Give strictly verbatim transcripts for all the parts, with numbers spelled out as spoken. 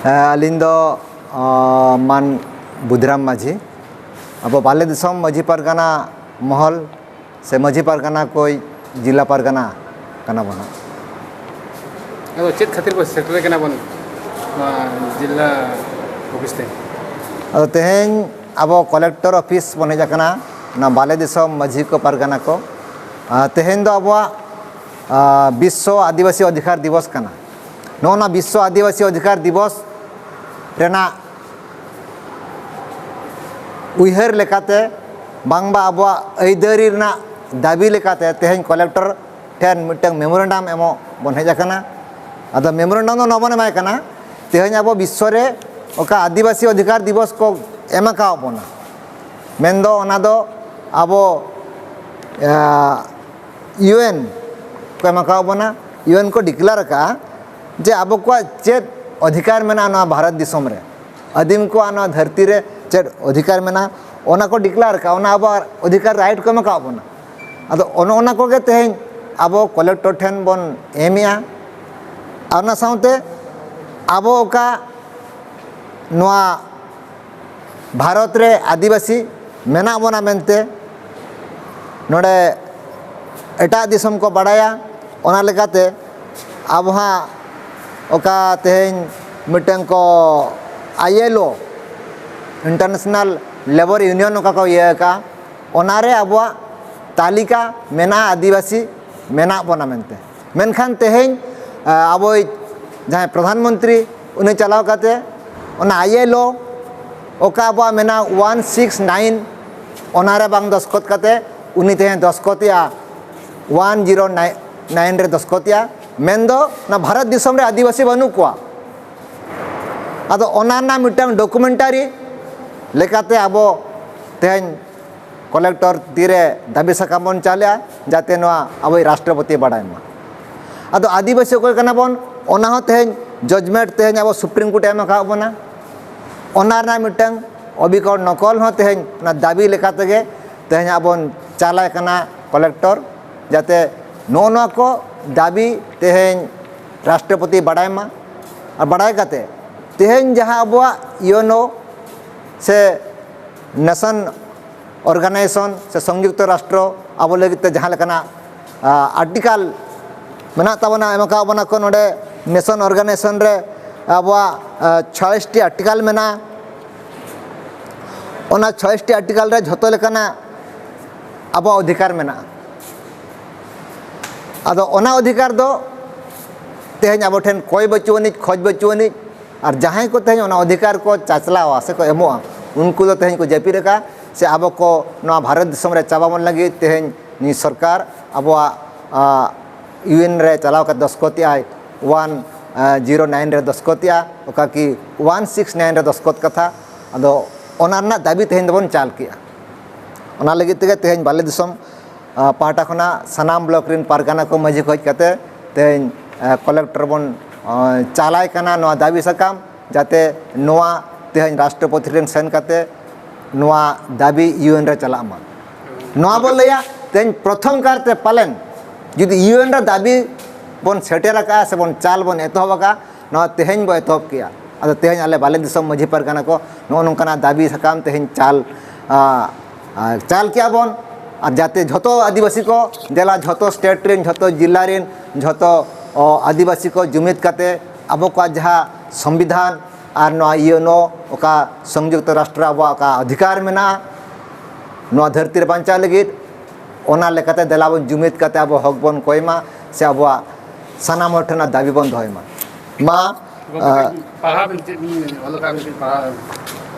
ᱟᱹᱞᱤᱧ ᱫᱚ ᱢᱟᱱ ᱵᱩᱫᱷᱤᱨᱟᱢ ᱢᱟᱹᱡᱷᱤ᱾ ᱟᱵᱚ ᱵᱟᱞᱮ ᱫᱤᱥᱚᱢ ᱢᱟᱹᱡᱷᱤ ᱯᱟᱨᱜᱟᱱᱟ ᱢᱚᱦᱚᱞ ᱥᱮ ᱢᱟᱹᱡᱷᱤ ᱯᱟᱨᱜᱟᱱᱟ ᱠᱚᱭ ᱡᱤᱞᱟ ᱯᱟᱨᱜᱟᱱᱟ ᱠᱟᱱᱟ ᱵᱚᱱ᱾ ᱟᱫᱚ ᱪᱮᱫ ᱠᱷᱟᱹᱛᱤᱨ ᱵᱚ ᱥᱮᱴᱮᱨ ᱠᱟᱱᱟ ᱵᱚᱱ ᱱᱚᱣᱟ ᱡᱤᱞᱟ ᱚᱯᱷᱤᱥ ᱛᱮ? ᱟᱫᱚ ᱛᱮᱦᱮᱧ ᱟᱵᱚ ᱠᱚᱞᱮᱠᱴᱚᱨ ᱚᱯᱷᱤᱥ ᱵᱚᱱ ᱦᱮᱡ ᱟᱠᱟᱱᱟ, ᱚᱱᱟ ᱵᱟᱞᱮ ᱫᱤᱥᱚᱢ ᱢᱟᱹᱡᱷᱤ ᱠᱚ ᱯᱟᱨᱜᱟᱱᱟ ᱠᱚ᱾ ᱟᱨ ᱛᱮᱦᱮᱧ ᱫᱚ ᱟᱵᱚᱣᱟᱜ ᱵᱤᱥᱥᱚ ᱟᱹᱫᱤᱵᱟᱹᱥᱤ ᱚᱫᱷᱤᱠᱟᱨ ᱫᱤᱵᱚᱥ ᱠᱟᱱᱟ᱾ ᱱᱚᱜᱼᱚ ᱱᱚᱣᱟ ᱵᱤᱥᱥᱚ ᱟᱹᱫᱤᱵᱟᱹᱥᱤ ᱚᱫᱷᱤᱠᱟᱨ ᱫᱤᱵᱚᱥ ᱨᱮᱱᱟᱜ ᱩᱭᱦᱟᱹᱨ ᱞᱮᱠᱟᱛᱮ, ᱵᱟᱝᱵᱟ ᱟᱵᱚᱣᱟᱜ ᱟᱹᱭᱫᱟᱹᱨᱤ ᱨᱮᱱᱟᱜ ᱫᱟᱹᱵᱤ ᱞᱮᱠᱟᱛᱮ ᱛᱮᱦᱮᱧ ᱠᱚᱞᱮᱠᱴᱚᱨ ᱴᱷᱮᱱ ᱢᱤᱫᱴᱟᱝ ᱢᱮᱢᱳᱨᱮᱱᱰᱟᱢ ᱮᱢᱚᱜ ᱵᱚᱱ ᱦᱮᱡ ᱟᱠᱟᱱᱟ᱾ ᱟᱫᱚ ᱢᱮᱢᱳᱨᱮᱱᱰᱟᱢ ᱫᱚ ᱱᱚᱣᱟ ᱵᱚᱱ ᱮᱢᱟᱭ ᱠᱟᱱᱟ, ᱛᱮᱦᱮᱧ ᱟᱵᱚ ᱵᱤᱥᱥᱚ ᱨᱮ ᱚᱠᱟ ᱟᱹᱫᱤᱵᱟᱹᱥᱤ ᱚᱫᱷᱤᱠᱟᱨ ᱫᱤᱵᱚᱥ ᱠᱚ ᱮᱢ ᱟᱠᱟᱣᱟᱫ ᱵᱚᱱᱟ, ᱢᱮᱱᱫᱚ ᱚᱱᱟ ᱫᱚ ᱟᱵᱚ ᱤᱭᱩ ᱮᱱ ᱠᱚ ᱮᱢ ᱟᱠᱟᱣᱟᱫ ᱵᱚᱱᱟ, ᱤᱭᱩ ᱮᱱ ᱠᱚ ᱰᱤᱠᱞᱮᱭᱟᱨ ᱟᱠᱟᱫᱼᱟ ᱡᱮ ᱟᱵᱚ ᱠᱚᱣᱟᱜ ᱪᱮᱫ ᱚᱫᱷᱤᱠᱟᱨ ᱢᱮᱱᱟᱜᱼᱟ ᱱᱚᱣᱟ ᱵᱷᱟᱨᱚᱛ ᱫᱤᱥᱚᱢ ᱨᱮ, ᱟᱹᱫᱤᱢ ᱠᱚᱣᱟᱜ ᱱᱚᱣᱟ ᱫᱷᱟᱹᱨᱛᱤ ᱨᱮ ᱪᱮᱫ ᱚᱫᱷᱤᱠᱟᱨ ᱢᱮᱱᱟᱜᱼᱟ, ᱚᱱᱟ ᱠᱚ ᱰᱤᱠᱞᱮᱭᱟᱨ ᱟᱠᱟᱫᱼᱟ, ᱚᱱᱟ ᱟᱵᱚᱣᱟᱜ ᱚᱫᱷᱤᱠᱟᱨ, ᱨᱟᱭᱤᱴ ᱠᱚ ᱮᱢ ᱟᱠᱟᱣᱟᱫ ᱵᱚᱱᱟ᱾ ᱟᱫᱚ ᱚᱱᱮ ᱚᱱᱟ ᱠᱚᱜᱮ ᱛᱮᱦᱮᱧ ᱟᱵᱚ ᱠᱚᱞᱮᱠᱴᱚᱨ ᱴᱷᱮᱱ ᱵᱚᱱ ᱮᱢᱮᱜᱼᱟ᱾ ᱟᱨ ᱚᱱᱟ ᱥᱟᱶᱛᱮ ᱟᱵᱚ ᱚᱠᱟ ᱱᱚᱣᱟ ᱵᱷᱟᱨᱚᱛ ᱨᱮ ᱟᱹᱫᱤᱵᱟᱹᱥᱤ ᱢᱮᱱᱟᱜ ᱵᱚᱱᱟ ᱢᱮᱱᱛᱮ ᱱᱚᱰᱮ ᱮᱴᱟᱜ ᱫᱤᱥᱚᱢ ᱠᱚ ᱵᱟᱲᱟᱭᱟ᱾ ᱚᱱᱟ ᱞᱮᱠᱟᱛᱮ ᱟᱵᱚ ᱦᱟᱸᱜ ᱚᱠᱟ ᱛᱮᱦᱮᱧ ᱢᱤᱫᱴᱟᱝ ᱠᱚ I L O, International Labour Union, ᱚᱠᱟ ᱠᱚ ᱤᱭᱟᱹ ᱟᱠᱟᱫᱼᱟ, ᱚᱱᱟᱨᱮ ᱟᱵᱚᱣᱟᱜ ᱛᱟᱹᱞᱤᱠᱟ ᱢᱮᱱᱟᱜᱼᱟ, ᱟᱹᱫᱤᱵᱟᱹᱥᱤ ᱢᱮᱱᱟᱜ ᱵᱚᱱᱟ ᱢᱮᱱᱛᱮ᱾ ᱢᱮᱱᱠᱷᱟᱱ ᱛᱮᱦᱮᱧ ᱟᱵᱚᱭᱤᱡ ᱡᱟᱦᱟᱸᱭ ᱯᱨᱚᱫᱷᱟᱱ ᱢᱚᱱᱛᱨᱤ, ᱩᱱᱤ ᱪᱟᱞᱟᱣ ᱠᱟᱛᱮ ᱚᱱᱟ ᱟᱭ ᱮᱞ ᱳ ᱚᱠᱟ ᱟᱵᱚᱣᱟᱜ ᱢᱮᱱᱟᱜᱼᱟ ᱚᱣᱟᱱ ᱥᱤᱠᱥ ᱱᱟᱭᱤᱱ, ᱚᱱᱟᱨᱮ ᱵᱟᱝ ᱫᱚᱥᱠᱚᱛ ᱠᱟᱛᱮ ᱩᱱᱤ ᱛᱮᱦᱮᱧ ᱫᱚᱥᱠᱚᱛᱮᱜᱼᱟ ᱚᱣᱟᱱ ᱡᱤᱨᱳ ᱱᱟᱭᱤᱱ ᱨᱮ ᱫᱚᱥᱠᱚᱛᱮᱜᱼᱟ᱾ ᱢᱮᱱᱫᱚ ᱚᱱᱟ ᱵᱷᱟᱨᱚᱛ ᱫᱤᱥᱚᱢ ᱨᱮ ᱟᱹᱫᱤᱵᱟᱹᱥᱤ ᱵᱟᱹᱱᱩᱜ ᱠᱚᱣᱟ᱾ ᱟᱫᱚ ᱚᱱᱟ ᱨᱮᱱᱟᱜ ᱢᱤᱫᱴᱟᱝ ᱰᱚᱠᱩᱢᱮᱱᱴᱟᱨᱤ ᱞᱮᱠᱟᱛᱮ ᱟᱵᱚ ᱛᱮᱦᱮᱧ ᱠᱚᱞᱮᱠᱴᱚᱨ ᱛᱤᱨᱮ ᱫᱟᱹᱵᱤ ᱥᱟᱠᱟᱢ ᱵᱚᱱ ᱪᱟᱞᱮᱜᱼᱟ, ᱡᱟᱛᱮ ᱱᱚᱣᱟ ᱟᱵᱚᱭᱤᱡ ᱨᱟᱥᱴᱨᱚᱯᱚᱛᱤ ᱵᱟᱰᱟᱭ ᱢᱟ᱾ ᱟᱫᱚ ᱟᱹᱫᱤᱵᱟᱹᱥᱤ ᱚᱠᱚᱭ ᱠᱟᱱᱟ ᱵᱚᱱ, ᱚᱱᱟ ᱦᱚᱸ ᱛᱮᱦᱮᱧ ᱡᱟᱡᱽᱢᱮᱱᱴ ᱛᱮᱦᱮᱧ ᱟᱵᱚ ᱥᱩᱯᱨᱤᱢ ᱠᱳᱨᱴ ᱮ ᱮᱢ ᱟᱠᱟᱫ ᱵᱚᱱᱟ᱾ ᱚᱱᱟ ᱨᱮᱱᱟᱜ ᱢᱤᱫᱴᱟᱝ ᱚᱵᱤᱠᱚᱞ ᱱᱚᱠᱚᱞ ᱦᱚᱸ ᱛᱮᱦᱮᱧ ᱚᱱᱟ ᱫᱟᱹᱵᱤ ᱞᱮᱠᱟ ᱛᱮᱜᱮ ᱛᱮᱦᱮᱧ ᱟᱵᱚ ᱵᱚᱱ ᱪᱟᱞᱟᱭ ᱠᱟᱱᱟ ᱠᱚᱞᱮᱠᱴᱚᱨ, ᱡᱟᱛᱮ ᱱᱚᱜᱼᱚ ᱱᱚᱣᱟ ᱠᱚ ᱫᱟᱹᱵᱤ ᱛᱮᱦᱮᱧ ᱨᱟᱥᱴᱨᱚᱯᱚᱛᱤ ᱵᱟᱰᱟᱭ ᱢᱟ᱾ ᱟᱨ ᱵᱟᱰᱟᱭ ᱠᱟᱛᱮ ᱛᱮᱦᱮᱧ ᱡᱟᱦᱟᱸ ᱟᱵᱚᱣᱟᱜ ᱭᱳᱱᱳ ᱥᱮ ᱱᱮᱥᱚᱱ ᱚᱨᱜᱟᱱᱟᱭᱡᱮᱥᱚᱱ ᱥᱮ ᱥᱚᱝᱭᱩᱠᱛᱚ ᱨᱟᱥᱴᱨᱚ ᱟᱵᱚ ᱞᱟᱹᱜᱤᱫ ᱛᱮ ᱡᱟᱦᱟᱸ ᱞᱮᱠᱟᱱᱟᱜ ᱟᱨᱴᱤᱠᱟᱞ ᱢᱮᱱᱟᱜ ᱛᱟᱵᱚᱱᱟ, ᱮᱢ ᱟᱠᱟᱫ ᱵᱚᱱᱟ ᱠᱚ ᱱᱚᱰᱮ ᱱᱮᱥᱚᱱ ᱚᱨᱜᱟᱱᱟᱭᱡᱮᱥᱚᱱ ᱨᱮ ᱟᱵᱚᱣᱟᱜ ᱪᱷᱚᱭᱤᱥᱴᱤ ᱟᱨᱴᱤᱠᱟᱞ ᱢᱮᱱᱟᱜᱼᱟ᱾ ᱚᱱᱟ ᱪᱷᱚᱭᱤᱥᱴᱤ ᱟᱨᱴᱤᱠᱟᱞ ᱨᱮ ᱡᱷᱚᱛᱚ ᱞᱮᱠᱟᱱᱟᱜ ᱟᱵᱚᱣᱟᱜ ᱚᱫᱷᱤᱠᱟᱨ ᱢᱮᱱᱟᱜᱼᱟ᱾ ᱟᱫᱚ ᱚᱱᱟ ᱚᱫᱷᱤᱠᱟᱨ ᱫᱚ ᱛᱮᱦᱮᱧ ᱟᱵᱚ ᱴᱷᱮᱱ ᱠᱚᱭ ᱵᱟᱹᱪᱩᱜ ᱟᱹᱱᱤᱡ, ᱠᱷᱚᱡᱽ ᱵᱟᱹᱪᱩᱜ ᱟᱹᱱᱤᱡ, ᱟᱨ ᱡᱟᱦᱟᱸᱭ ᱠᱚ ᱛᱮᱦᱮᱧ ᱚᱱᱟ ᱚᱫᱷᱤᱠᱟᱨ ᱠᱚ ᱪᱟᱪᱞᱟᱣᱟ ᱥᱮ ᱠᱚ ᱮᱢᱚᱜᱼᱟ, ᱩᱱᱠᱩ ᱫᱚ ᱛᱮᱦᱮᱧ ᱠᱚ ᱡᱟᱹᱯᱤᱫ ᱟᱠᱟᱫᱼᱟ᱾ ᱥᱮ ᱟᱵᱚ ᱠᱚ ᱱᱚᱣᱟ ᱵᱷᱟᱨᱚᱛ ᱫᱤᱥᱚᱢ ᱨᱮ ᱪᱟᱵᱟ ᱵᱚᱱ ᱞᱟᱹᱜᱤᱫ ᱛᱮᱦᱮᱧ ᱱᱩᱭ ᱥᱚᱨᱠᱟᱨ ᱟᱵᱚᱣᱟᱜ ᱤᱭᱩ ᱮᱱ ᱨᱮ ᱪᱟᱞᱟᱣ ᱠᱟᱛᱮ ᱫᱚᱥᱠᱚᱛ ᱮᱫᱼᱟᱭ, ᱚᱣᱟᱱ ᱡᱤᱨᱳ ᱱᱟᱭᱤᱱ ᱨᱮ ᱫᱚᱥᱠᱚᱛ ᱮᱫᱼᱟ, ᱚᱠᱟ ᱠᱤ ᱚᱣᱟᱱ ᱥᱤᱠᱥ ᱱᱟᱭᱤᱱ ᱨᱮ ᱫᱚᱥᱠᱚᱛ ᱠᱟᱛᱷᱟ᱾ ᱟᱫᱚ ᱚᱱᱟ ᱨᱮᱱᱟᱜ ᱫᱟᱹᱵᱤ ᱛᱮᱦᱮᱧ ᱫᱚᱵᱚᱱ ᱪᱟᱞ ᱠᱮᱜᱼᱟ᱾ ᱚᱱᱟ ᱞᱟᱹᱜᱤᱫ ᱛᱮᱜᱮ ᱛᱮᱦᱮᱧ ᱵᱟᱞᱮ ᱫᱤᱥᱚᱢ ᱯᱟᱦᱴᱟ ᱠᱷᱚᱱᱟᱜ ᱥᱟᱱᱟᱢ ᱵᱞᱚᱠ ᱨᱮᱱ ᱯᱟᱨᱜᱟᱱᱟ ᱠᱚ ᱢᱟᱹᱡᱷᱤ ᱠᱚ ᱦᱮᱡ ᱠᱟᱛᱮ ᱛᱮᱦᱮᱧ ᱠᱚᱞᱮᱠᱴᱚᱨ ᱵᱚᱱ ᱪᱟᱞᱟᱭ ᱠᱟᱱᱟ ᱱᱚᱣᱟ ᱫᱟᱹᱵᱤ ᱥᱟᱠᱟᱢ, ᱡᱟᱛᱮ ᱱᱚᱣᱟ ᱛᱮᱦᱮᱧ ᱨᱟᱥᱴᱨᱚᱯᱚᱛᱤ ᱴᱷᱮᱱ ᱥᱮᱱ ᱠᱟᱛᱮ ᱱᱚᱣᱟ ᱫᱟᱹᱵᱤ ᱤᱭᱩ ᱮᱱ ᱨᱮ ᱪᱟᱞᱟᱜ ᱢᱟ᱾ ᱱᱚᱣᱟ ᱵᱚᱱ ᱞᱟᱹᱭᱟ ᱛᱮᱦᱮᱧ ᱯᱨᱚᱛᱷᱚᱢ ᱠᱟᱨᱛᱮ ᱯᱟᱞᱮᱱ ᱡᱩᱫᱤ ᱤᱭᱩ ᱮᱱ ᱨᱮ ᱫᱟᱹᱵᱤ ᱵᱚᱱ ᱥᱮᱴᱮᱨ ᱟᱠᱟᱫᱼᱟ ᱥᱮ ᱵᱚᱱ ᱪᱟᱞ ᱵᱚᱱ ᱮᱛᱚᱦᱚᱵ ᱟᱠᱟᱫᱼᱟ, ᱱᱚᱣᱟ ᱛᱮᱦᱮᱧ ᱵᱚ ᱮᱛᱚᱦᱚᱵ ᱠᱮᱜᱼᱟ᱾ ᱟᱫᱚ ᱛᱮᱦᱮᱧ ᱟᱞᱮ ᱵᱟᱞᱮ ᱫᱤᱥᱚᱢ ᱢᱟᱹᱡᱷᱤ ᱯᱟᱨᱜᱟᱱᱟ ᱠᱚ ᱱᱚᱜᱼᱚ ᱱᱚᱝᱠᱟᱱᱟᱜ ᱫᱟᱹᱵᱤ ᱥᱟᱠᱟᱢ ᱛᱮᱦᱮᱧ ᱪᱟᱞ, ᱟ, ᱟ, ᱪᱟᱞ ᱠᱮᱜᱼᱟ ᱵᱚᱱ᱾ ᱟᱨ ᱡᱟᱛᱮ ᱡᱷᱚᱛᱚ ᱟᱹᱫᱤᱵᱟᱹᱥᱤ ᱠᱚ ᱫᱮᱞᱟ, ᱡᱷᱚᱛᱚ ᱥᱴᱮᱴ ᱨᱮᱱ, ᱡᱷᱚᱛᱚ ᱡᱤᱞᱟ ᱨᱮᱱ, ᱡᱷᱚᱛᱚ, ᱚ, ᱟᱹᱫᱤᱵᱟᱹᱥᱤ ᱠᱚ ᱡᱩᱢᱤᱫ ᱠᱟᱛᱮ ᱟᱵᱚ ᱠᱚᱣᱟᱜ ᱡᱟᱦᱟᱸ ᱥᱚᱝᱵᱤᱫᱷᱟᱱ ᱟᱨ ᱱᱚᱣᱟ ᱤᱭᱩ ᱮᱱ ᱚ, ᱚᱠᱟ ᱥᱚᱝᱭᱩᱠᱛᱚ ᱨᱟᱥᱴᱨᱚ ᱟᱵᱚᱣᱟᱜ ᱚᱠᱟ ᱚᱫᱷᱤᱠᱟᱨ ᱢᱮᱱᱟᱜᱼᱟ ᱱᱚᱣᱟ ᱫᱷᱟᱹᱨᱛᱤ ᱨᱮ ᱵᱟᱧᱪᱟᱣ ᱞᱟᱹᱜᱤᱫ, ᱚᱱᱟ ᱞᱮᱠᱟᱛᱮ ᱫᱮᱞᱟ ᱵᱚᱱ ᱡᱩᱢᱤᱫ ᱠᱟᱛᱮ ᱟᱵᱚ ᱦᱚᱠ ᱵᱚᱱ ᱠᱚᱭ ᱢᱟ, ᱥᱮ ᱟᱵᱚᱣᱟᱜ ᱥᱟᱱᱟᱢ ᱦᱚᱲ ᱴᱷᱮᱱᱟᱜ ᱫᱟᱹᱵᱤ ᱵᱚᱱ ᱫᱚᱦᱚᱭ ᱢᱟ᱾ ᱢᱟ, ᱜᱚᱢᱠᱮ, ᱟᱸ, ᱠᱟᱹᱴᱤᱡ ᱯᱟᱲᱦᱟᱣ ᱵᱤᱱ, ᱪᱮᱫ ᱵᱤᱱ ᱚᱞ ᱟᱠᱟᱫ, ᱠᱟᱹᱴᱤᱡ ᱯᱟᱲᱦᱟᱣ᱾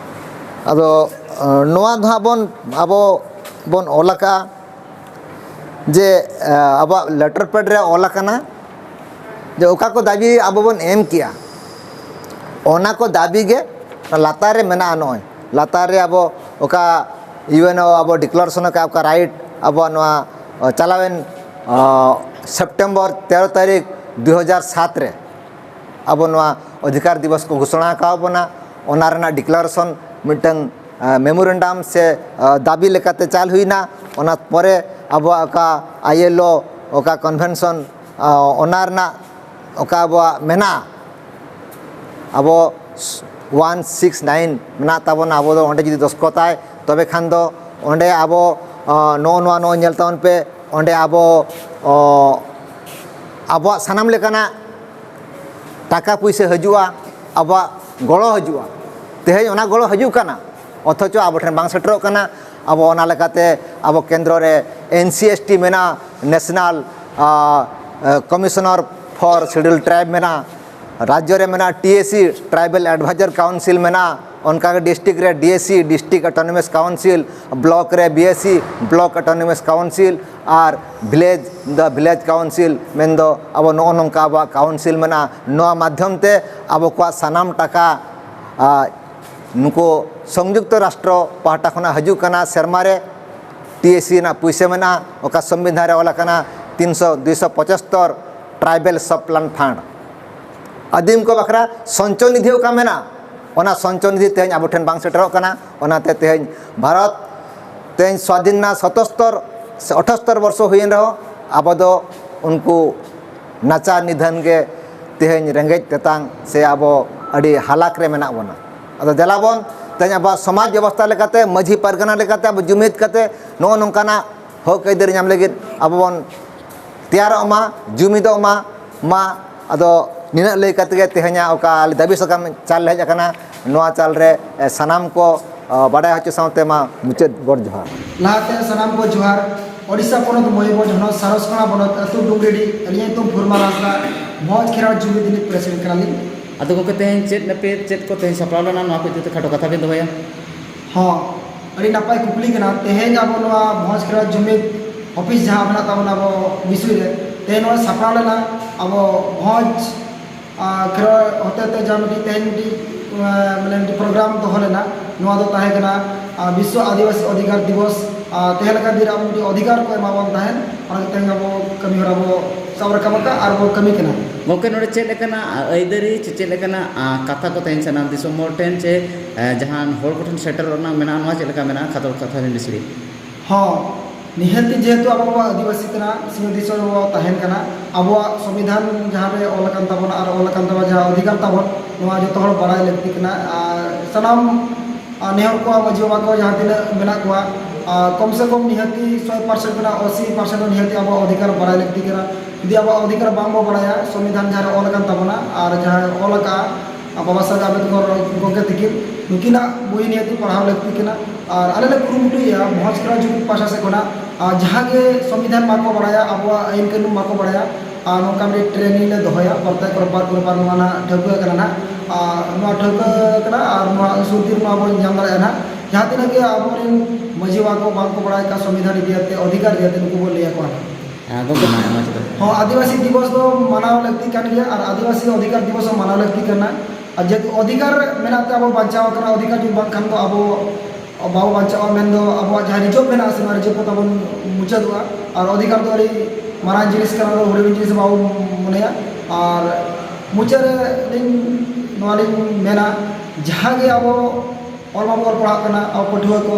ᱟᱫᱚ, ᱟᱸ, ᱱᱚᱣᱟ ᱫᱚ ᱦᱟᱸᱜ ᱵᱚᱱ, ᱟᱵᱚ ᱵᱚᱱ ᱚᱞ ᱟᱠᱟᱫᱼᱟ ᱡᱮ, ᱟᱸ, ᱟᱵᱚᱣᱟᱜ ᱞᱮᱴᱟᱨ ᱯᱮᱰ ᱨᱮ ᱚᱞ ᱟᱠᱟᱱᱟ ᱡᱮ ᱚᱠᱟ ᱠᱚ ᱫᱟᱹᱵᱤ ᱟᱵᱚ ᱵᱚᱱ ᱮᱢ ᱠᱮᱜᱼᱟ, ᱚᱱᱟ ᱠᱚ ᱫᱟᱹᱵᱤ ᱜᱮ ᱞᱟᱛᱟᱨ ᱨᱮ ᱢᱮᱱᱟᱜᱼᱟ᱾ ᱱᱚᱜᱼᱚᱭ ᱞᱟᱛᱟᱨ ᱨᱮ ᱟᱵᱚ ᱚᱠᱟ ᱤᱭᱩ ᱮᱱ ᱚ ᱟᱵᱚ ᱰᱤᱠᱞᱟᱨᱮᱥᱚᱱ ᱟᱠᱟᱫ, ᱚᱠᱟ ᱨᱟᱭᱤᱴ ᱟᱵᱚᱣᱟᱜ ᱱᱚᱣᱟ, ᱟᱸ, ᱪᱟᱞᱟᱣᱮᱱ, ᱟᱸ, ᱥᱮᱯᱴᱮᱢᱵᱚᱨ ᱛᱮᱨᱚ ᱛᱟᱹᱨᱤᱠᱷ ᱫᱩ ᱦᱟᱡᱟᱨ ᱥᱟᱛ ᱨᱮ ᱟᱵᱚ ᱱᱚᱣᱟ ᱚᱫᱷᱤᱠᱟᱨ ᱫᱤᱵᱚᱥ ᱠᱚ ᱜᱷᱳᱥᱚᱱᱟ ᱟᱠᱟᱫ ᱵᱚᱱᱟ, ᱚᱱᱟ ᱨᱮᱱᱟᱜ ᱰᱤᱠᱞᱟᱨᱮᱥᱚᱱ ᱢᱤᱫᱴᱟᱝ, ᱟᱸ, ᱢᱮᱢᱳᱨᱮᱱᱰᱟᱢ ᱥᱮ, ᱟᱸ, ᱫᱟᱹᱵᱤ ᱞᱮᱠᱟᱛᱮ ᱪᱟᱞ ᱦᱩᱭᱱᱟ᱾ ᱚᱱᱟ ᱯᱚᱨᱮ ᱟᱵᱚᱣᱟᱜ ᱚᱠᱟ ᱟᱭ ᱮᱞ ᱳ, ᱚᱠᱟ ᱠᱚᱱᱵᱷᱮᱱᱥᱚᱱ, ᱟᱸ, ᱚᱱᱟ ᱨᱮᱱᱟᱜ ᱚᱠᱟ ᱟᱵᱚᱣᱟᱜ ᱢᱮᱱᱟᱜᱼᱟ, ᱟᱵᱚ ᱚᱣᱟᱱ ᱥᱤᱠᱥ ᱱᱟᱭᱤᱱ ᱢᱮᱱᱟᱜ ᱛᱟᱵᱚᱱᱟ, ᱟᱵᱚ ᱫᱚ ᱚᱸᱰᱮ ᱡᱩᱫᱤ ᱫᱚᱥᱠᱚᱛᱟᱭ, ᱛᱚᱵᱮ ᱠᱷᱟᱱ ᱫᱚ ᱚᱸᱰᱮ ᱟᱵᱚ, ᱚ, ᱱᱚᱜᱼᱚ ᱱᱚᱣᱟ, ᱱᱚᱜᱼᱚᱭ ᱧᱮᱞ ᱛᱟᱵᱚᱱ ᱯᱮ, ᱚᱸᱰᱮ ᱟᱵᱚ, ᱚ, ᱟᱵᱚᱣᱟᱜ ᱥᱟᱱᱟᱢ ᱞᱮᱠᱟᱱᱟᱜ ᱴᱟᱠᱟ ᱯᱩᱭᱥᱟᱹ ᱦᱤᱡᱩᱜᱼᱟ, ᱟᱵᱚᱣᱟᱜ ᱜᱚᱲᱚ ᱦᱤᱡᱩᱜᱼᱟ᱾ ᱛᱮᱦᱮᱧ ᱚᱱᱟ ᱜᱚᱲᱚ ᱦᱤᱡᱩᱜ ᱠᱟᱱᱟ, ᱚᱛᱷᱚᱪᱚ ᱟᱵᱚ ᱴᱷᱮᱱ ᱵᱟᱝ ᱥᱮᱴᱮᱨᱚᱜ ᱠᱟᱱᱟ᱾ ᱟᱵᱚ ᱚᱱᱟ ᱞᱮᱠᱟᱛᱮ ᱟᱵᱚ ᱠᱮᱱᱫᱨᱚ ᱨᱮ ᱮᱱ ᱥᱤ ᱮᱥ ᱴᱤ ᱢᱮᱱᱟᱜᱼᱟ, National, ᱟ, ᱟ, Commissioner for Scheduled Tribe ᱢᱮᱱᱟᱜᱼᱟ, ᱨᱟᱡᱽᱡᱚ ᱨᱮ ᱢᱮᱱᱟᱜᱼᱟ T A C, Tribal Advisor Council ᱢᱮᱱᱟᱜᱼᱟ, ᱚᱱᱠᱟᱜᱮ ᱰᱤᱥᱴᱨᱤᱠᱴ ᱨᱮ ᱰᱤ ᱮ ᱥᱤ, District Autonomous Council, ᱵᱞᱚᱠ ᱨᱮ ᱵᱤ ᱮ ᱥᱤ, Block Autonomous Council, ᱟᱨ ᱵᱷᱤᱞᱮᱡᱽ ᱫᱚ ᱵᱷᱤᱞᱮᱡᱽ ᱠᱟᱣᱩᱱᱥᱤᱞ, ᱢᱮᱱᱫᱚ ᱟᱵᱚ ᱱᱚᱜᱼᱚ ᱱᱚᱝᱠᱟ ᱟᱵᱚᱣᱟᱜ ᱠᱟᱣᱩᱱᱥᱤᱞ ᱢᱮᱱᱟᱜᱼᱟ᱾ ᱱᱚᱣᱟ ᱢᱟᱫᱽᱫᱷᱚᱢ ᱛᱮ ᱟᱵᱚ ᱠᱚᱣᱟᱜ ᱥᱟᱱᱟᱢ ᱴᱟᱠᱟ, ᱟ, ᱱᱩᱠᱩ ᱥᱚᱝᱡᱩᱠᱛᱚ ᱨᱟᱥᱴᱨᱚ ᱯᱟᱦᱴᱟ ᱠᱷᱚᱱᱟᱜ ᱦᱤᱡᱩᱜ ᱠᱟᱱᱟ ᱥᱮᱨᱢᱟ ᱨᱮ᱾ ᱴᱤ ᱮ ᱥᱤ ᱨᱮᱱᱟᱜ ᱯᱩᱭᱥᱟᱹ ᱢᱮᱱᱟᱜᱼᱟ, ᱚᱠᱟ ᱥᱚᱝᱵᱤᱫᱷᱟᱱ ᱨᱮ ᱚᱞ ᱟᱠᱟᱱᱟ ᱛᱤᱱᱥᱚ, ᱫᱩᱭᱥᱚ ᱯᱚᱸᱪᱟᱛᱛᱳᱨ Tribal Sub Plan Fund᱾ ᱟᱹᱫᱤᱢ ᱠᱚ ᱵᱟᱠᱷᱨᱟ ᱥᱚᱧᱪᱚᱭ ᱱᱤᱫᱷᱤ ᱚᱠᱟ ᱢᱮᱱᱟᱜᱼᱟ, ᱚᱱᱟ ᱥᱚᱧᱪᱚᱭ ᱱᱤᱫᱷᱤ ᱛᱮᱦᱮᱧ ᱟᱵᱚ ᱴᱷᱮᱱ ᱵᱟᱝ ᱥᱮᱴᱮᱨᱚᱜ ᱠᱟᱱᱟ᱾ ᱚᱱᱟᱛᱮ ᱛᱮᱦᱮᱧ ᱵᱷᱟᱨᱚᱛ ᱛᱮᱦᱮᱧ ᱥᱣᱟᱫᱷᱤᱱ ᱮᱱᱟ ᱥᱚᱛᱚᱥᱛᱚᱨ ᱥᱮ ᱟᱴᱷᱟᱛᱛᱳᱨ ᱵᱚᱨᱥᱚ ᱦᱩᱭᱮᱱ ᱨᱮᱦᱚᱸ, ᱟᱵᱚ ᱫᱚ ᱩᱱᱠᱩ ᱱᱟᱪᱟᱨ ᱱᱤᱫᱷᱟᱹᱱ ᱜᱮ ᱛᱮᱦᱮᱧ ᱨᱮᱸᱜᱮᱡ ᱛᱮᱛᱟᱝ ᱥᱮ ᱟᱵᱚ ᱟᱹᱰᱤ ᱦᱟᱞᱟᱠ ᱨᱮ ᱢᱮᱱᱟᱜ ᱵᱚᱱᱟ᱾ ᱟᱫᱚ ᱫᱮᱞᱟ ᱵᱚᱱ ᱛᱮᱦᱮᱧ ᱟᱵᱚᱣᱟᱜ ᱥᱚᱢᱟᱡᱽ ᱵᱮᱵᱚᱥᱛᱷᱟ ᱞᱮᱠᱟᱛᱮ, ᱢᱟᱹᱡᱷᱤ ᱯᱟᱨᱜᱟᱱᱟ ᱞᱮᱠᱟᱛᱮ ᱟᱵᱚ ᱡᱩᱢᱤᱫ ᱠᱟᱛᱮ ᱱᱚᱜᱼᱚ ᱱᱚᱝᱠᱟᱱᱟᱜ ᱦᱚᱠ ᱟᱹᱭᱫᱟᱹᱨᱤ ᱧᱟᱢ ᱞᱟᱹᱜᱤᱫ ᱟᱵᱚ ᱵᱚᱱ ᱛᱮᱭᱟᱨᱚᱜ ᱢᱟ, ᱡᱩᱢᱤᱫᱚᱜ ᱢᱟ, ᱢᱟ᱾ ᱟᱫᱚ ᱱᱤᱱᱟᱹᱜ ᱞᱟᱹᱭ ᱠᱟᱛᱮ ᱜᱮ ᱛᱮᱦᱮᱧᱟᱜ ᱚᱠᱟ ᱟᱞᱮ ᱫᱟᱹᱵᱤ ᱥᱟᱠᱟᱢ ᱪᱟᱞ ᱞᱮ ᱦᱮᱡ ᱟᱠᱟᱱᱟ, ᱱᱚᱣᱟ ᱪᱟᱞ ᱨᱮ, ᱮ, ᱥᱟᱱᱟᱢ ᱠᱚ, ᱚ, ᱵᱟᱰᱟᱭ ᱦᱚᱪᱚ ᱥᱟᱶᱛᱮ ᱢᱟ ᱢᱩᱪᱟᱹᱫ ᱜᱚᱰ ᱡᱚᱦᱟᱨ᱾ ᱞᱟᱦᱟᱛᱮ ᱥᱟᱱᱟᱢ ᱠᱚ ᱡᱚᱦᱟᱨ᱾ ᱳᱰᱤᱥᱟ ᱯᱚᱱᱚᱛ ᱢᱚᱭᱩᱨᱵᱷᱚᱸᱡᱽ ᱦᱚᱱᱚᱛ ᱥᱟᱨᱚᱥᱠᱟᱬᱟ ᱵᱚᱱᱚᱛ ᱟᱹᱛᱩ ᱰᱩᱝᱜᱽᱨᱤᱰᱤ, ᱟᱹᱞᱤᱧᱟᱜ ᱧᱩᱛᱩᱢ ᱯᱷᱩᱨᱢᱟ ᱦᱟᱸᱥᱫᱟ, ᱵᱷᱚᱸᱡᱽ ᱠᱷᱮᱨᱣᱟᱲ ᱡᱩᱢᱤᱫ ᱨᱤᱱᱤᱡ president ᱠᱟᱱᱟᱞᱤᱧ᱾ ᱟᱫᱚ ᱜᱚᱢᱠᱮ, ᱛᱮᱦᱮᱧ ᱪᱮᱫ ᱱᱟᱯᱮ, ᱪᱮᱫ ᱠᱚ ᱛᱮᱦᱮᱧ ᱥᱟᱯᱲᱟᱣ ᱞᱮᱱᱟ, ᱱᱚᱣᱟ ᱠᱚ ᱤᱫᱤ ᱠᱟᱛᱮ ᱠᱷᱟᱴᱚ ᱠᱟᱛᱷᱟ ᱵᱤᱱ ᱫᱚᱦᱚᱭᱟ? ᱦᱚᱸ, ᱟᱹᱰᱤ ᱱᱟᱯᱟᱭ ᱠᱩᱠᱞᱤ ᱠᱟᱱᱟ᱾ ᱛᱮᱦᱮᱧ ᱟᱵᱚ ᱱᱚᱣᱟ ᱵᱷᱚᱸᱡᱽ ᱠᱷᱮᱨᱣᱟᱲ ᱡᱩᱢᱤᱫ ᱚᱯᱷᱤᱥ ᱡᱟᱦᱟᱸ ᱢᱮᱱᱟᱜ ᱛᱟᱵᱚᱱᱟ ᱟᱵᱚ ᱵᱤᱥᱩᱭ ᱨᱮ, ᱛᱮᱦᱮᱧ ᱱᱚᱣᱟ ᱥᱟᱯᱲᱟᱣ ᱞᱮᱱᱟ ᱟᱵᱚ ᱵᱷᱚᱸᱡᱽ, ᱟᱨ, ᱠᱷᱮᱨᱣᱟᱲ ᱦᱚᱛᱮᱛᱮ ᱡᱟᱦᱟᱸ ᱢᱤᱫᱴᱤᱡ ᱛᱮᱦᱮᱧ ᱢᱤᱫᱴᱤᱡ, ᱟᱨ, ᱢᱟᱱᱮ ᱢᱤᱫᱴᱤᱡ program ᱫᱚᱦᱚ ᱞᱮᱱᱟ᱾ ᱱᱚᱣᱟ ᱫᱚ ᱛᱟᱦᱮᱸ ᱠᱟᱱᱟ, ᱟᱨ, ᱵᱤᱥᱥᱚ ᱟᱹᱫᱤᱵᱟᱹᱥᱤ ᱚᱫᱷᱤᱠᱟᱨ ᱫᱤᱵᱚᱥ, ᱟᱨ, ᱛᱟᱦᱮᱸ ᱞᱮᱠᱟ ᱫᱤᱱ ᱨᱮ ᱟᱵᱚ ᱢᱤᱫᱴᱤᱡ ᱚᱫᱷᱤᱠᱟᱨ ᱠᱚ ᱮᱢᱟ ᱵᱚᱱ ᱛᱟᱦᱮᱸᱫ, ᱚᱱᱟ ᱛᱮᱦᱮᱧ ᱟᱵᱚ ᱠᱟᱹᱢᱤ ᱦᱚᱨᱟ ᱵᱚ ᱥᱟᱵ ᱨᱟᱠᱟᱵ ᱟᱠᱟᱫ ᱟᱨ ᱵᱚ ᱠᱟᱹᱢᱤ ᱠᱟᱱᱟ᱾ ᱜᱚᱢᱠᱮ, ᱱᱚᱰᱮ ᱪᱮᱫ ᱞᱮᱠᱟᱱᱟᱜ ᱟᱹᱭᱫᱟᱹᱨᱤ ᱪᱮ ᱪᱮᱫ ᱞᱮᱠᱟᱱᱟᱜ, ᱟᱸ, ᱠᱟᱛᱷᱟ ᱠᱚ ᱛᱮᱦᱮᱧ ᱥᱟᱱᱟᱢ ᱫᱤᱥᱚᱢ ᱦᱚᱲ ᱴᱷᱮᱱ ᱪᱮ, ᱮᱸ, ᱡᱟᱦᱟᱱ ᱦᱚᱲ ᱠᱚᱴᱷᱮᱱ ᱥᱮᱴᱮᱨᱚᱜ ᱨᱮᱱᱟᱜ ᱢᱮᱱᱟᱜᱼᱟ, ᱱᱚᱣᱟ ᱪᱮᱫ ᱞᱮᱠᱟ ᱢᱮᱱᱟᱜᱼᱟ? ᱠᱷᱟᱴᱚ ᱠᱟᱛᱷᱟ ᱵᱤᱱ ᱞᱟᱹᱭ ᱥᱟᱰᱮ᱾ ᱦᱚᱸ, ᱱᱤᱦᱟᱹᱛ ᱜᱮ ᱡᱮᱦᱮᱛᱩ ᱟᱵᱚ ᱵᱚ ᱟᱹᱫᱤᱵᱟᱹᱥᱤ ᱠᱟᱱᱟ, ᱥᱤᱧᱚᱛ ᱫᱤᱥᱚᱢ ᱨᱮᱵᱚ ᱛᱟᱦᱮᱱ ᱠᱟᱱᱟ, ᱟᱵᱚᱣᱟᱜ ᱥᱚᱝᱵᱤᱫᱷᱟᱱ ᱡᱟᱦᱟᱸ ᱨᱮ ᱚᱞ ᱟᱠᱟᱱ ᱛᱟᱵᱚᱱᱟ ᱟᱨ ᱚᱞ ᱟᱠᱟᱱ ᱛᱟᱵᱚᱱᱟ ᱡᱟᱦᱟᱸ ᱚᱫᱷᱤᱠᱟᱨ ᱛᱟᱵᱚᱱ, ᱱᱚᱣᱟ ᱡᱚᱛᱚ ᱦᱚᱲ ᱵᱟᱲᱟᱭ ᱞᱟᱹᱠᱛᱤ ᱠᱟᱱᱟ᱾ ᱟᱨ ᱥᱟᱱᱟᱢ ᱟᱨ ᱱᱮᱦᱚᱨ ᱠᱚᱣᱟ ᱢᱟᱹᱡᱷᱤ ᱵᱟᱵᱟ ᱠᱚ ᱡᱟᱦᱟᱸ ᱛᱤᱱᱟᱹᱜ ᱢᱮᱱᱟᱜ ᱠᱚᱣᱟ, ᱟᱨ ᱠᱚᱢ ᱥᱮ ᱠᱚᱢ ᱱᱤᱦᱟᱹᱛᱤ ᱥᱚᱭ ᱯᱟᱨᱥᱮᱱᱴ ᱠᱷᱚᱱᱟᱜ ᱟᱥᱤ ᱯᱟᱨᱥᱮᱱᱴ ᱫᱚ ᱱᱤᱦᱟᱹᱛᱤ ᱟᱵᱚᱣᱟᱜ ᱚᱫᱷᱤᱠᱟᱨ ᱵᱟᱲᱟᱭ ᱞᱟᱹᱠᱛᱤ ᱠᱟᱱᱟ᱾ ᱡᱩᱫᱤ ᱟᱵᱚᱣᱟᱜ ᱚᱫᱷᱤᱠᱟᱨ ᱵᱟᱝ ᱵᱚ ᱵᱟᱲᱟᱭᱟ, ᱥᱚᱝᱵᱤᱫᱷᱟᱱ ᱡᱟᱦᱟᱸ ᱨᱮ ᱚᱞ ᱟᱠᱟᱱ ᱛᱟᱵᱚᱱᱟ ᱟᱨ ᱡᱟᱦᱟᱸ ᱚᱞ ᱟᱠᱟᱫᱼᱟ ᱵᱟᱵᱟ ᱥᱟᱦᱮᱵᱽ ᱟᱢᱵᱮᱫᱽᱠᱚᱨ ᱜᱚᱢᱠᱮ ᱛᱤᱠᱤᱱ, ᱱᱩᱠᱤᱱᱟᱜ ᱵᱳᱭ ᱱᱤᱦᱟᱹᱛᱤ ᱯᱟᱲᱦᱟᱣ ᱞᱟᱹᱠᱛᱤ ᱠᱟᱱᱟ᱾ ᱟᱨ ᱟᱞᱮ ᱞᱮ ᱠᱩᱨᱩᱢᱩᱴᱩᱭᱮᱫᱼᱟ ᱢᱚᱦᱚᱡᱽ ᱠᱷᱮᱲᱟ ᱡᱩᱢᱤᱫ ᱯᱟᱦᱴᱟ ᱥᱮᱫ ᱠᱷᱚᱱᱟᱜ, ᱟᱨ ᱡᱟᱦᱟᱸ ᱜᱮ ᱥᱚᱝᱵᱤᱫᱷᱟᱱ ᱵᱟᱠᱚ ᱵᱟᱲᱟᱭᱟ, ᱟᱵᱚᱣᱟᱜ ᱟᱹᱭᱤᱱ ᱠᱟᱹᱱᱩᱱ ᱵᱟᱠᱚ ᱵᱟᱲᱟᱭᱟ, ᱟᱨ ᱱᱚᱝᱠᱟ ᱢᱤᱫᱴᱤᱡ ᱴᱨᱮᱱᱤᱝ ᱞᱮ ᱫᱚᱦᱚᱭᱟ ᱯᱨᱚᱛᱮᱠ ᱨᱳᱵᱵᱟᱨ ᱨᱳᱵᱵᱟᱨ᱾ ᱱᱚᱣᱟ ᱱᱟᱜ ᱴᱷᱟᱹᱣᱠᱟᱹ ᱠᱟᱱᱟ ᱱᱟᱜ, ᱟᱨ ᱱᱚᱣᱟ ᱴᱷᱟᱹᱣᱠᱟᱹ ᱠᱟᱱᱟ ᱟᱨ ᱱᱚᱣᱟ ᱥᱩᱨ ᱫᱤᱱ ᱱᱚᱣᱟ ᱵᱚᱱ ᱧᱟᱢ ᱫᱟᱲᱮᱭᱟᱜᱼᱟ ᱱᱟᱜ᱾ ᱡᱟᱦᱟᱸ ᱛᱤᱱᱟᱹᱜ ᱜᱮ ᱟᱵᱚᱨᱮᱱ ᱢᱟᱹᱡᱷᱤ ᱵᱟᱵᱟ ᱠᱚ ᱵᱟᱝ ᱠᱚ ᱵᱟᱲᱟᱭ ᱠᱟᱜ ᱥᱚᱝᱵᱤᱫᱷᱟᱱ ᱤᱫᱤ ᱠᱟᱛᱮ, ᱚᱫᱷᱤᱠᱟᱨ ᱤᱫᱤ ᱠᱟᱛᱮ, ᱱᱩᱠᱩ ᱵᱚᱱ ᱞᱟᱹᱭ ᱟᱠᱚᱣᱟ ᱱᱟᱜ᱾ ᱦᱮᱸ, ᱜᱚᱢᱠᱮ, ᱢᱟ, ᱢᱟ, ᱪᱮᱫᱟᱜ? ᱦᱚᱸ, ᱟᱹᱫᱤᱵᱟᱹᱥᱤ ᱫᱤᱵᱚᱥ ᱫᱚ ᱢᱟᱱᱟᱣ ᱞᱟᱹᱠᱛᱤ ᱠᱟᱱ ᱜᱮᱭᱟ ᱟᱨ ᱟᱹᱫᱤᱵᱟᱹᱥᱤ ᱚᱫᱷᱤᱠᱟᱨ ᱫᱤᱵᱚᱥ ᱦᱚᱸ ᱢᱟᱱᱟᱣ ᱞᱟᱹᱠᱛᱤ ᱠᱟᱱᱟ᱾ ᱟᱨ ᱡᱮᱦᱮᱛᱩ ᱚᱫᱷᱤᱠᱟᱨ ᱢᱮᱱᱟᱜ ᱛᱮ ᱟᱵᱚ ᱵᱟᱧᱪᱟᱣ ᱟᱠᱟᱱᱟ, ᱚᱫᱷᱤᱠᱟᱨ ᱡᱩᱫᱤ ᱵᱟᱝᱠᱷᱟᱱ ᱫᱚ ᱟᱵᱚ ᱵᱟᱵᱚ ᱵᱟᱧᱪᱟᱣᱟ, ᱢᱮᱱᱫᱚ ᱟᱵᱚᱣᱟᱜ ᱡᱟᱦᱟᱸ ᱨᱤᱡᱟᱹᱵᱷ ᱢᱮᱱᱟᱜᱼᱟ ᱥᱮ, ᱱᱚᱣᱟ ᱨᱤᱡᱟᱹᱵᱷ ᱠᱚ ᱛᱟᱵᱚᱱ ᱢᱩᱪᱟᱹᱫᱚᱜᱼᱟ᱾ ᱟᱨ ᱚᱫᱷᱤᱠᱟᱨ ᱫᱚ ᱟᱹᱰᱤ ᱢᱟᱨᱟᱝ ᱡᱤᱱᱤᱥ ᱠᱟᱱᱟ, ᱦᱩᱰᱤᱧ ᱡᱤᱱᱤᱥ ᱵᱟᱵᱚ ᱢᱚᱱᱮᱭᱟ᱾ ᱟᱨ ᱢᱩᱪᱟᱹᱫ ᱨᱮ ᱟᱹᱞᱤᱧ ᱱᱚᱣᱟ ᱞᱤᱧ ᱢᱮᱱᱟ, ᱡᱟᱦᱟᱸ ᱜᱮ ᱟᱵᱚ ᱚᱞ ᱢᱟᱵᱚ ᱚᱞ ᱯᱟᱲᱦᱟᱜ ᱠᱟᱱᱟ, ᱟᱵᱚ ᱯᱟᱹᱴᱷᱩᱣᱟᱹ ᱠᱚ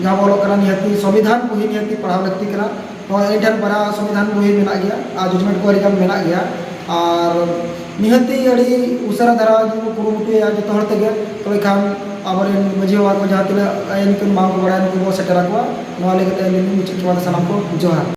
ᱡᱟᱦᱟᱸ ᱵᱚ ᱚᱞᱚᱜ ᱠᱟᱱᱟ, ᱱᱤᱦᱟᱹᱛᱤ ᱥᱚᱝᱵᱤᱫᱷᱟᱱ ᱵᱳᱭ ᱱᱤᱦᱟᱹᱛᱤ ᱯᱟᱲᱦᱟᱣ ᱞᱟᱹᱠᱛᱤ ᱠᱟᱱᱟ᱾ ᱱᱚᱣᱟ ᱤᱧ ᱴᱷᱮᱱ ᱵᱟᱨᱭᱟ ᱥᱚᱝᱵᱤᱫᱷᱟᱱ ᱵᱳᱭ ᱢᱮᱱᱟᱜ ᱜᱮᱭᱟ ᱟᱨ ᱡᱟᱡᱽᱢᱮᱱᱴ ᱠᱚ ᱟᱹᱰᱤ ᱜᱟᱱ ᱢᱮᱱᱟᱜ ᱜᱮᱭᱟ᱾ ᱟᱨ ᱱᱤᱦᱟᱹᱛᱤ ᱟᱹᱰᱤ ᱩᱥᱟᱹᱨᱟ ᱫᱷᱟᱨᱟ ᱡᱩᱫᱤ ᱵᱚ ᱠᱩᱨᱩᱢᱩᱴᱩᱭᱟ ᱡᱚᱛᱚ ᱦᱚᱲ ᱛᱮᱜᱮ, ᱛᱚᱵᱮ ᱠᱷᱟᱱ ᱟᱵᱚᱨᱮᱱ ᱢᱟᱹᱡᱷᱤ ᱵᱟᱵᱟ ᱠᱚ ᱡᱟᱦᱟᱸ ᱛᱤᱱᱟᱹᱜ ᱟᱹᱭᱤᱱ ᱠᱟᱹᱱᱩᱱ ᱵᱟᱝ ᱠᱚ ᱵᱟᱲᱟᱭᱟ, ᱱᱩᱠᱩ ᱵᱚ ᱥᱮᱴᱮᱨ ᱟᱠᱚᱣᱟ᱾ ᱱᱚᱣᱟ ᱞᱟᱹᱜᱤᱫ ᱛᱮ ᱟᱹᱞᱤᱧ ᱞᱤᱧ ᱢᱩᱪᱟᱹᱫ ᱠᱮᱫᱟ᱾ ᱥᱟᱱᱟᱢ ᱠᱚ ᱡᱚᱦᱟᱨ᱾